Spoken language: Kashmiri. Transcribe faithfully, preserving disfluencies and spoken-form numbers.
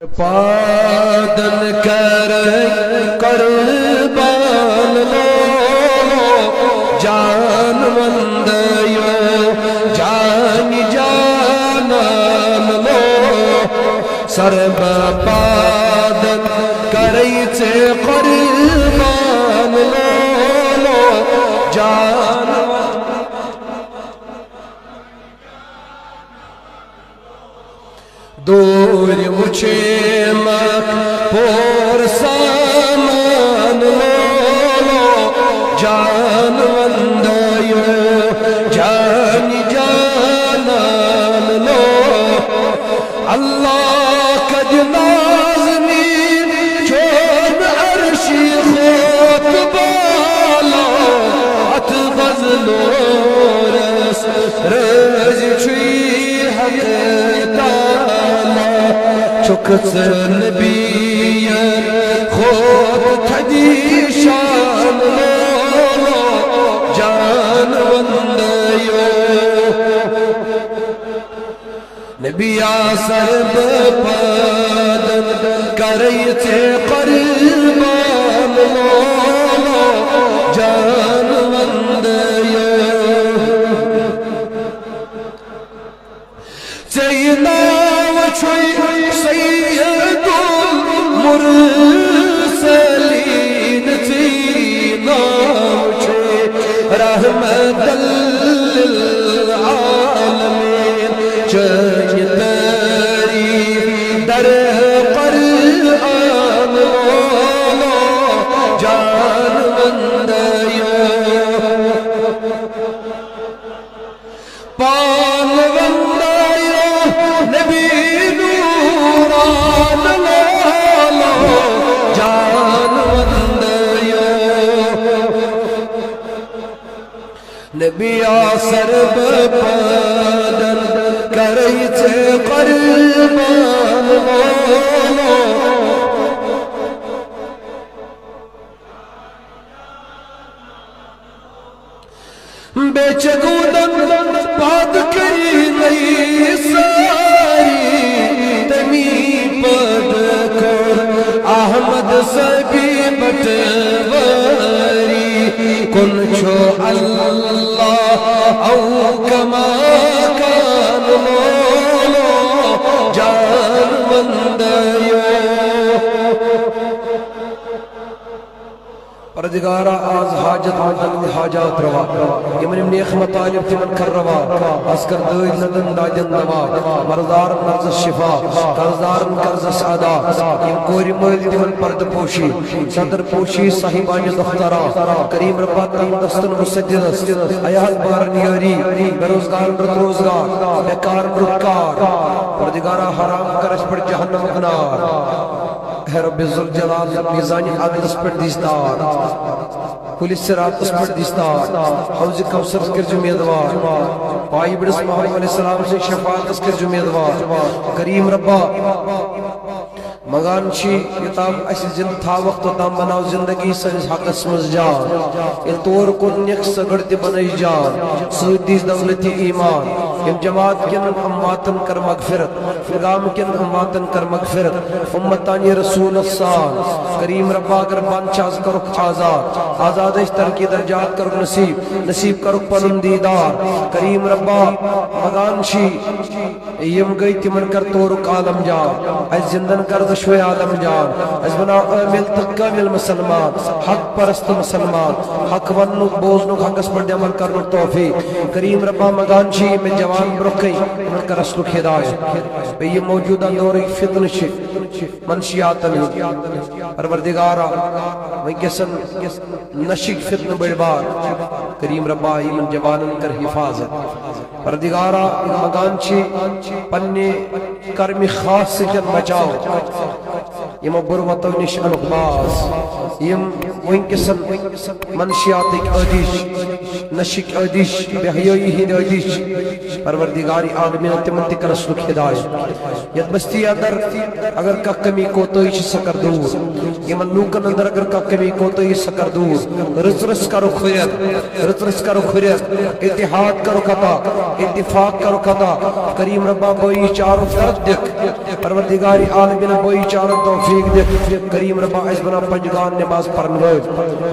پادن کرے قربان لولو، جان وندیو جان جانان لو۔ سر بہ پادن کرے ژے قربان لولو، جان وندیو۔ دوٗرِ وُچھے مکھ پوٗر سامان لولو، جان وندیو جان جانان لو۔ اللہ کج نازنی چون عرشی خود بالا، اتھ بزلورس رٲضۍ چھُے حق تعالیٰ۔ چھُکھ ژٕ نبیَن خود تھدی شان لولو، جان وندیو۔ نبیا سر بہ پادن کرے ژے قربان لولو، جان وندیو۔ ژے ناو چھُے سید المرسلین، ژے ناو چھُے رحمت للعالمین۔ چٲنۍ تعریف در قرآن لولو، جان وندیو۔ پان وندیو نبی نوران لولو، جان وندیو۔ نبیا سر بہ پادن کرے ژے قربان لولو۔ بیچ گودن پاد کری نئی ساری، تمی پد کر احمد سبی بٹواری۔ کن چھو اللہ او کما کان لولو، جان وندیو۔ پروردگارا، از حاجت مندن ہندۍ حاجات روا، یمن یِم نیک مطالب تمن کر روا، از کر دٲدۍ نندن دادٮ۪ن دوا، مرضدارن مرضس شفا، قرضدارن قرضس ادا، یِم کورِ مٲلۍ تمن پردٕ پوشی، صدر پوشی صاحبانِ دخترا، کریم ربا تام دستن مسجدس، ایال بارن یٲری، بے روزگارن رُت روزگار، بیکارن رُت کار، پروردگارا حرام کر اسہِ پٮ۪ٹھ جہنمُک نار۔ اے رب ذوالجلال، میزانِ عدلس پٮ۪ٹھ دیٖزِ تار۔ پُلہِ صراطس پٮ۪ٹھ دیٖزِ تار۔ حوضِ کوثرس کٔرزِ اُمیدوار۔ پایہِ بٔڑِس محمد علیہ السلام سٕنٛدِ شفاعتس کٔرزِ اُمیدوار۔ کریم ربا، منگان چھِ، یوٚتام اسہِ زِندٕ تھاوکھ، توٚتام بناو زندگی سٲنِس حقس منٛز جان۔ ییٚلہِ تور کُن نِکھ، سۄ گٔر تہِ بنٲیِس جان۔ سۭتۍ دیٖزِ دولتِ ایمان۔ ییٚمہِ جماعت کٮ۪ن امواتن کر مغفرت۔ گامہٕ کٮ۪ن امواتن کر مغفرت، اُمتانِ رسولس سان۔ کریم ربا، اگر بند چھِ، از کرُکھ آزاد، آزادس ترقی درجات کرُکھ نصیب، نصیب کرُکھ پنُن دیٖدار۔ کریم ربا، منگان چھِ، یِم گٔے تِمن کر تورُک عالم جان، اسہِ زِندن کر دۄشوے عالم جان، اسہِ بناو عامل تہٕ کامل مسلمان، حق پرست مسلمان، حق وننُک، بوزنُک، حقس پٮ۪ٹھ عمل کرنُک توفیق۔ کریم ربا، منگان چھِ، یِم جوان برونٛہہ کَنہِ، یِمن کر اصلُک ہدایت۔ بیٚیہِ یہِ موجودہ دورٕکۍ فتنہٕ چھِ منشیاتن ہٕنٛدۍ۔ پروردگارا، وٕنکیٚسن نشٕکۍ فتنہٕ بٔڑۍ بار۔ کریم ربا، یِمن جوانن کر حفاظت۔ پروردگارا، یِم منگان چھِ، پننہِ کرمِ خاص سۭتۍ بچاو۔ یِمو بُرٕ وَتو نِش اَنُکھ باز۔ یِم وٕنکیٚسن منشیاتٕکۍ عٲدی چھِ، نشٕکۍ عٲدی چھِ، بے حیٲیی ہٕنٛدۍ عٲدی چھِ۔ پروردگارِ عالمیٖن، تِمن تہِ کر اصلُک ہدایت۔ یتھ بستی اندر اگر کانٛہہ کمی کوتٲہی چھِ، سۄ کر دوٗر۔ یِمن لوٗکن اندر اگر کانٛہہ کمی کوتٲہی، سۄ کر دوٗر۔ رٕژ رٕژ کرُکھ ہُرٮ۪ر، رٕژ رٕژ کرُکھ ہُرٮ۪ر۔ اتحاد کرُکھ عطا، اتفاق کرُکھ عطا۔ کریم ربا، بٲیی چارُک درد دِکھ۔ پروردگار عالمین بٲے چارن توفیق دِتھ، کریم ربا اَسہِ بناو پنجگان نماز پرن وٲلۍ۔